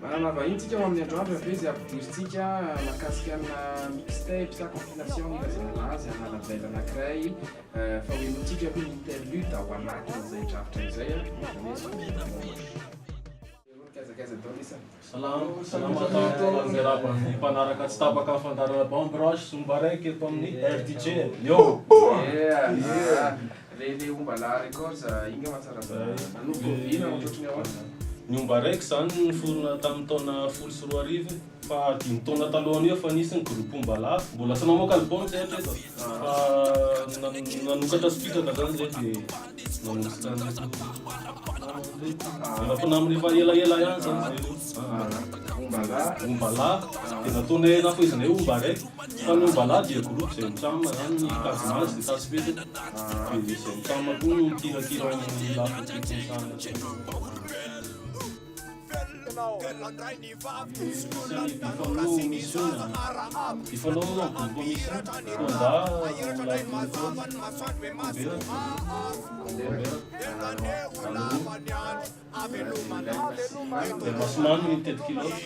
Manana vahiny tsika ho amin'ny androandro avy eo izay ampidirintsika mahakasika ana mixtape sa compilation no ilazana azy ana label anankiray fa ho henointsika aloha ny interlude ao anatin'izay drafitra izay Salama, salama atao miarahaba ny mpanaraka tsy tapaka ny fandaharana Bomb Rush Zomba Raiky eto amin'ny RDJ. Yo! Yeah! Le le Ombalahy Records inga mahatsara nanomboka oviana ohatrohatry ny ahoana? Ny Omba Raiky izany niforona tamin'ny taona 2010 fa dimy taona talohan'io efa nisy ny groupe Ombalahy, mbola tsy namoaka album zay hatreto fa nanokatra speaker zany zay dia Nanomboka an'ireto namana ireto. Efa mpinamana efa elaela ihany zany zay ireo. Ombalahy. Ombalahy. Dia nataonay nafohezanay hoe Ombaraiky. Fa ny Ombalahy dia groupe izay mitrama zany ny kajina azy dia tasipetraka. Dia izay mitrama koa no mikirakira ao amin'ny lafiny teknisianina. Misy an'i Bifano Mission, Bifano amin'ny groupe Mission, Tonda Lahy Dia Masomano mitety kilaoty.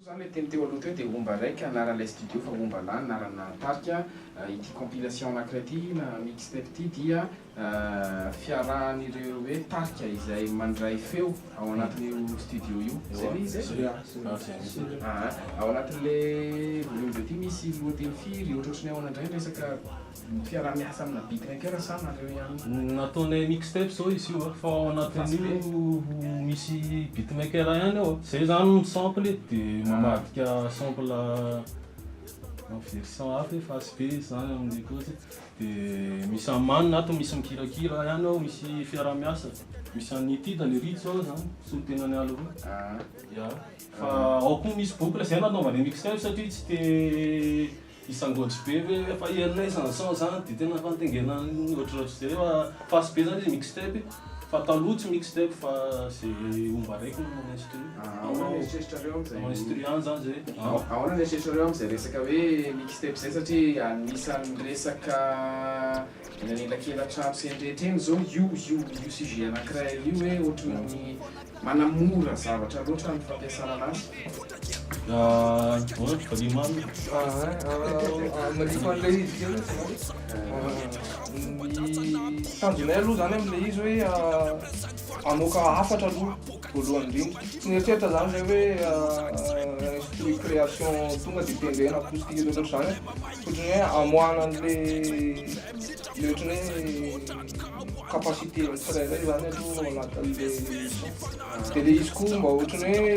Zany le teny teo aloha teo dia Omba Rec anaran'ilay studio fa Omba Lahy anarana tarika. Ity compilation anankiray ity na mixtape ity dia fiarahan'ireo hoe tarika izay mandray feo ao anatin'io studio io. Zay ve izy e? Aa. Ao anatin'le volume deux ity misy lohateny firy, ohatrohatry ny ahoana indray ny resaka Fiaraha-miasa amina beatmaker sa nareo ihany? Nataonay mixtape zao izy io fa ao anatin'io misy beatmaker ihany ao. Zay zany mi-sample de mamadika sample en version hafa hoe face B zany amin'ny kôzy de misy Aman ato misy mikirakira ihany ao, misy fiaraha-miasa, misy an'i Tida le Ritz ao zany solontenan'i Alro. Ya, fa ao koa misy boucle zay nanaovanay mixtape satria tsy te Hisangôtry be ve efa henonay zany son zany de tena fantengenan'ny ohatrohatr'izay fa face be zany izy mixtape fa taloha tsy mixtape fa ze omba raiky no manao instru Ahoana ny eritreritrareo amin'izay manao instru ihany zany zay an. Ahoana ny eritreritrareo amin'izay resaka hoe mixtape izay satria anisan'ny resaka eny anelakelan-trano sy eny rehetra eny izao io io io sujet anankiray io hoe ohatran'ny Manamora zavatra loatra ny fampiasana anazy. Ahoana Valimanina? Manify an'ilay izy kely Ny tanjonay aloha zany amin'ilay izy hoe hamoaka hafatra aloha voalohany indrindra. Tsy nieritreritra zany zay hoe instru création tonga dia tendrena acoustique ohatrohatr'izany. Ohatran'ny hoe hamoahana an'ilay ilay ohatran'ny hoe capacité an'ny tsirairay zany aloha ao anatin'le son. De le izy koa mba ohatran'ny hoe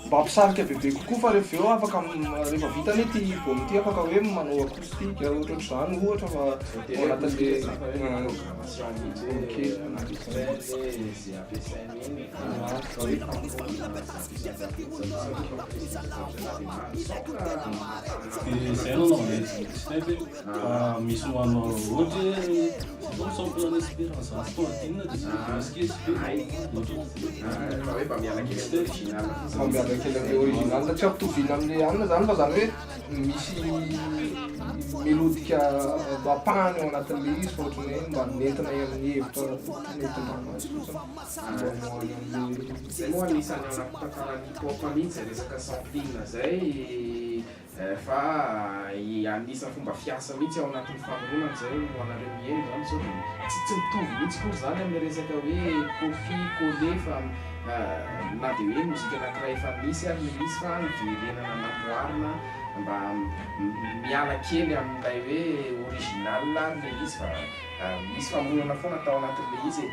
mba hampisarika bebe kokoa fa rehefa avy eo afaka rehefa vita anie ty album ty afaka hoe manao acoustique ohatrohatr'izany ohatra fa ao anatin'le ok. Dia izay no anaovana izy mixtape fa misy manao ohatra hoe zay zao mi-sample an'i Espérance Sporting dia zay misy be Hoe mba miala kely amin'ny original fotsiny. Mba miala kely amin'ilay original, tsy ampitoviana amin'ilay anona zany fa zany hoe misy melodika ampahany ao anatin'ilay izy fa ohatran'ny hoe mba nentinay amin'ny hevitra tiana hitondrana azy fotsiny mba hamoahana an'ilay. Zay moa anisan'ny ao anaty tantaran'ny hip hop mihitsy zay resaka sampling zay fa anisan'ny fomba fiasa mihitsy ao anatin'ny famoronana zay ho anareo miheno zany sao dia tsy tsy mitovy mihitsy akory zany amin'ny resaka hoe copie coller fa na dia hoe mozika anakiray efa misy ary no misy fa niverenana namboarina mba miala kely amin'ilay hoe original ary ilay izy fa Misy famoronana foana tao anatin'ilay izy e.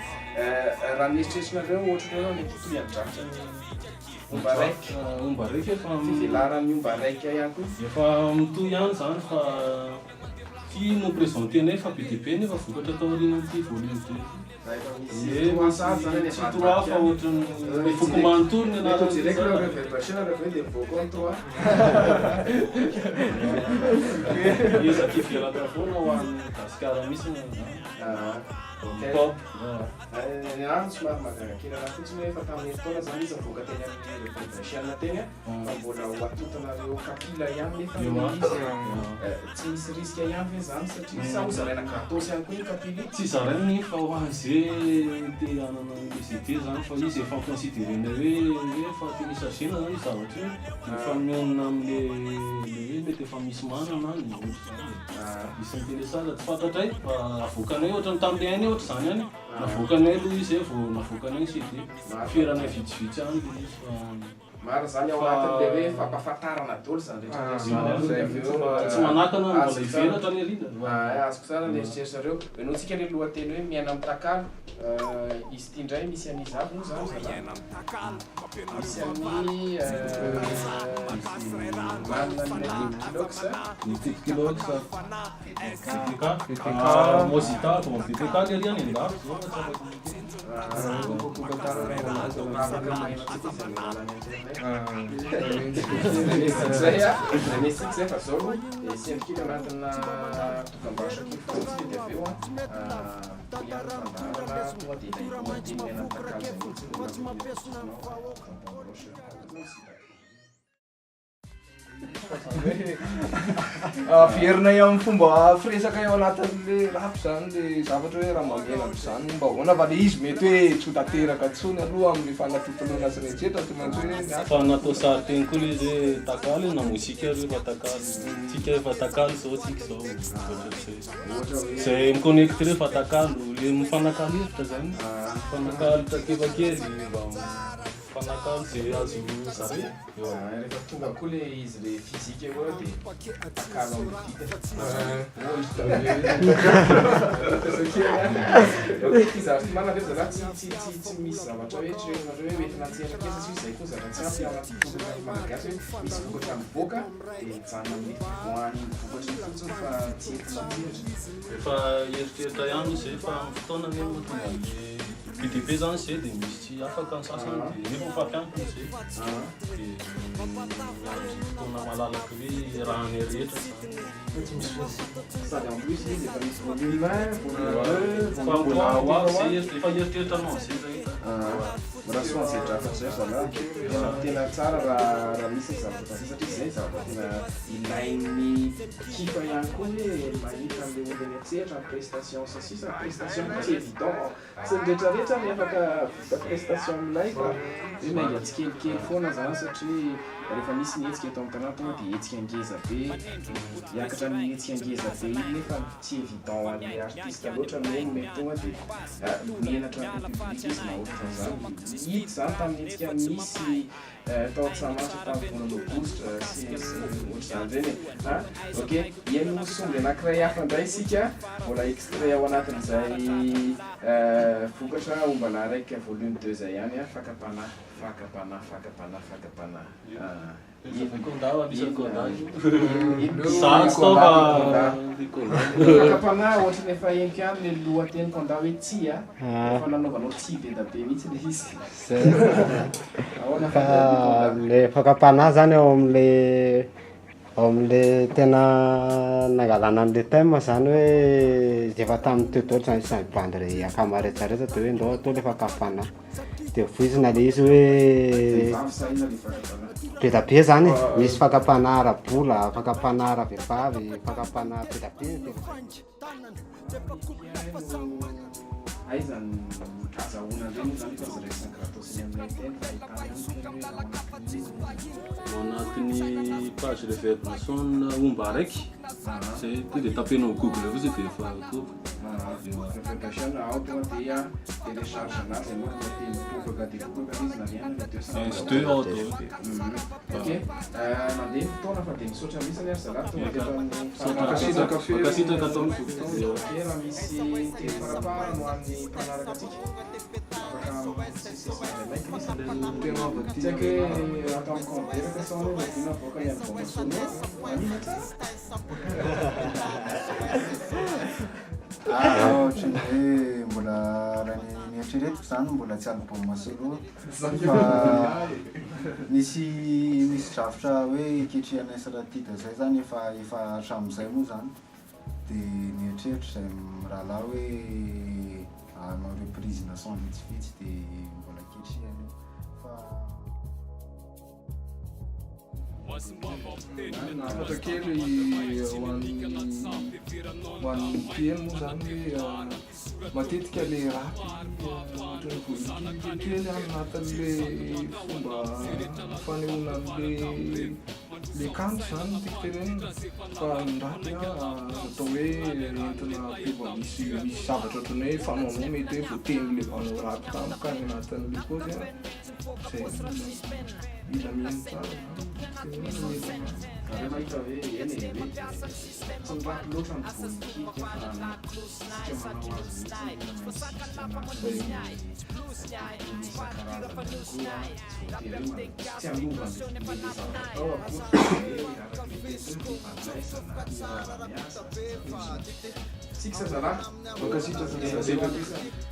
Raha ny eritreritrinareo ohatran'ny hoe mety hitohy amin'ny drafitra ny Omba Raika. Omba Raika efa Fivelaran'ny Omba Raika ihany koa. Efa mitohy ihany izany fa ity no présenter-nay fa be dia be nefa vokatra taorian'ity volume deux ity. Raha efa misy trois sahady izany any Tsy trois fa ohatran'ny ny foko manontolo ny Mety ho anaran'ity jereko zany. reverberation rehefa avy eo dia mivoaka ao ny trois. Ezaka hivelatra foana ho an'i Gasikara mihitsy ny pop. Ny ahy somary mahagaga kely anahy fotsiny hoe efa tamin'ny herintaona zany izy nivoaka teny amin'ny Revolution teny fa mbola ho atotonareo kapila ihany nefa ilay izy. Tsy misy risque ihany ve zany satria sa ho zaraina gratos ihany koa iny kapila iny? Tsy zaraina iny fa ho an'ze te hanana an'le CD zany fa izy efa considerenay hoe hoe efa telechargena zany io zavatra io de efa mionona amle le hoe mety efa misy manana any ohatr'izany e. Misy mi-telecharge tsy fantatray fa avoakanay ohatran'ny tamin'le hainay ohatr'izany ihany navoakanay aloha izy zay vao navoakanay ny CD feranay vitsivitsy ihany le izy fa Marina zany ao anatin'le hoe fampahafantarana daholo zany rehetra rehetra zany aloha dia avy eo Tsy manakana ny mbola hivelatra ny aoriana. Azoko tsara ny eritreritrareo. Henointsika le lohateny hoe miaina amin'ny takalo. Izy ity indray misy an'iza avy moa zany zalahy? Misy an'i Manana an'ilay Tety Kilox. Ny Tety Kilox. BTK. BTK. Mozita, bon BTK le ry any an-dafy zao fa tsy afaka miteny. Averinay amin'ny fomba firesaka eo anatin'le rap zany le zavatra hoe raha mba miaina am'zany mba ahoana fa le izy mety hoe tsy ho tanteraka intsony aloha amin'ny fanatontoloana sy ny etsetra tsy maintsy hoe miasa. Fa natao sarin-teny koa le izy hoe takalo na mozika aloha efa takalo, tsika efa takalo zao tsika zao, ohatrohatr'izay. Zay mi-connecter efa takalo, le mifanakalo hevitra zany, mifanakalo traikefa kely mba mifanakalo ze azo zaraina. Rehefa tonga koa le izy le physique eo dia takalo amin'ny vidiny. Ok, ty zavatra ty marina ve zalahy tsy tsy tsy tsy misy zavatra hoe eritreretinareo hoe hoentina an-tsehatra kely satria zay koa zavatra tsy ampy ao anaty tontolo malagasy hoe misy vokatra mivoaka dia mijanona amin'ny fivoahan'iny vokatra iny fotsiny fa tsy entina an-tsehatra. Efa eritreritra ihany izy zay fa amin'ny fotoana anie no mahatonga an'le be dia be zany zay dia misy tsy afaka ny sasany dia nefa mifampiankina zay dia miandry fotoana malalaka hoe iarahanay rehetra zany. Sady en plus izy efa misy volume 1, volume 2, Fa volume mbola 3 ho avy efa ho zay, avy. efa eritreritra hanao an'izay zay. Raha soa an'izay drafitra izay zalahy, tena tena tsara raha raha misy ny zavatra ohatran'izay satria izay zavatra tena ilain'ny Kifa ihany koa hoe mahita an'ilay olona eny an-tsehatra, ny prestation sy ny sisa, ny prestation koa tsy évident, tsy ny rehetrarehetra ny afaka vita prestation milay fa hoe miainga tsikelikely foana zany satria rehefa misy ny hetsika eto amin'ny tanàna tonga dia hetsika ngeza be, hiakatra amin'iny hetsika ngeza be iny nefa tsy évident ho an'ilay artiste loatra ny hoe mety tonga dia menatra an'ilay public izy na ohatran'izany, hita izany tamin'ny hetsika misy Tao Antsahamanitra tamin'ny volana aogositra sy sy ohatr'izany ireny e. A, ok, hihaino somby anankiray hafa indray isika, mbola extrait ao anatin'izay vokatra Ombalahy Raika volume deux izay ihany a, fakam-panahy, fakam-panahy, fakam-panahy, fakam-panahy. Fakam-panahy ohatran'ny efa henoko ihany ilay lohateniko angaha hoe tsia, efa nanaovanao tsia be da be mihitsy ilay izy. Fa le fakam-panahy zany ao am'le ao am'le tena nangalana an'le thème zany hoe efa tamin'ny teo daholo zany samy bandy re akama retraretra de hoe ndao atao le fakam-panahy de voizina le izy hoe be da be zany e, misy fakam-panahy ara-bola, fakam-panahy ara-vehivavy, fakam-panahy be da be. Aiza no azahoana an'ireny moa zany efa tsy raisina gratos eny aminay teny fa ahitana ihany teny hoe ao anatin'ny Ao anatin'ny page Reverb Nation omba araiky zay tonga dia tapenao amin'ny Google fotsiny dia efa tonga. Reverb Nation ao tonga dia télécharge anazy ianao rehefa te mipopaka dia popaka izy na rien na 200 Izy deux ao daholo. Ok, mandeha ny fotoana fa dia misaotra mihitsy ary zalahy tonga teto amin'ny Mankasitraka feno. Mankasitraka tompoko. Ok, raha misy teny faraparany ho an'ny mpanaraka antsika, afaka misesisesy mandray mic izy. Tena avy aty Tsy haiko hoe ato amin'ny compte reraka sao hoe rahoviana avoaka ny album solo, manina tsara. Ohatran'ny hoe mbola raha ny eritreretiko izany mbola tsy album solo fa. Misy misy drafitra hoe iketrehana sy ratida zay zany efa efa hatramin'izay moa zany de nieritreritra zay mirahalahy hoe hanao reprise na son vitsivitsy de mbola ketrehana io fa. Hafatra kely ho an'ny ho an'ny mpiheno moa zany hoe matetika le rap ohatran'ny voalikilika kely any anatin'le fomba fanehoana an'le le kanto zany no tiako tenenina fa ny rap azo atao hoe entina ampiova misy misy zavatra ohatran'ny hoe fanaonao mety hoe voatenin'le mpanao rap tampoka any anatin'le paozy a. Zay mila mihaino tsara zany, tena hoe mila Zareo mahita hoe eny e, hoe tsy miraky loatra ny politika fa isika manao azy mihitsy no mainsiste anatin'ny isan-karazany ihany koa, tsy voatery hoe tsy hanova an'ilay zavatra atao akory fa hoe araka ilay teny hoe fifandraisana, fiaraha-miasa, Tsika zalahy. Mankasitraka.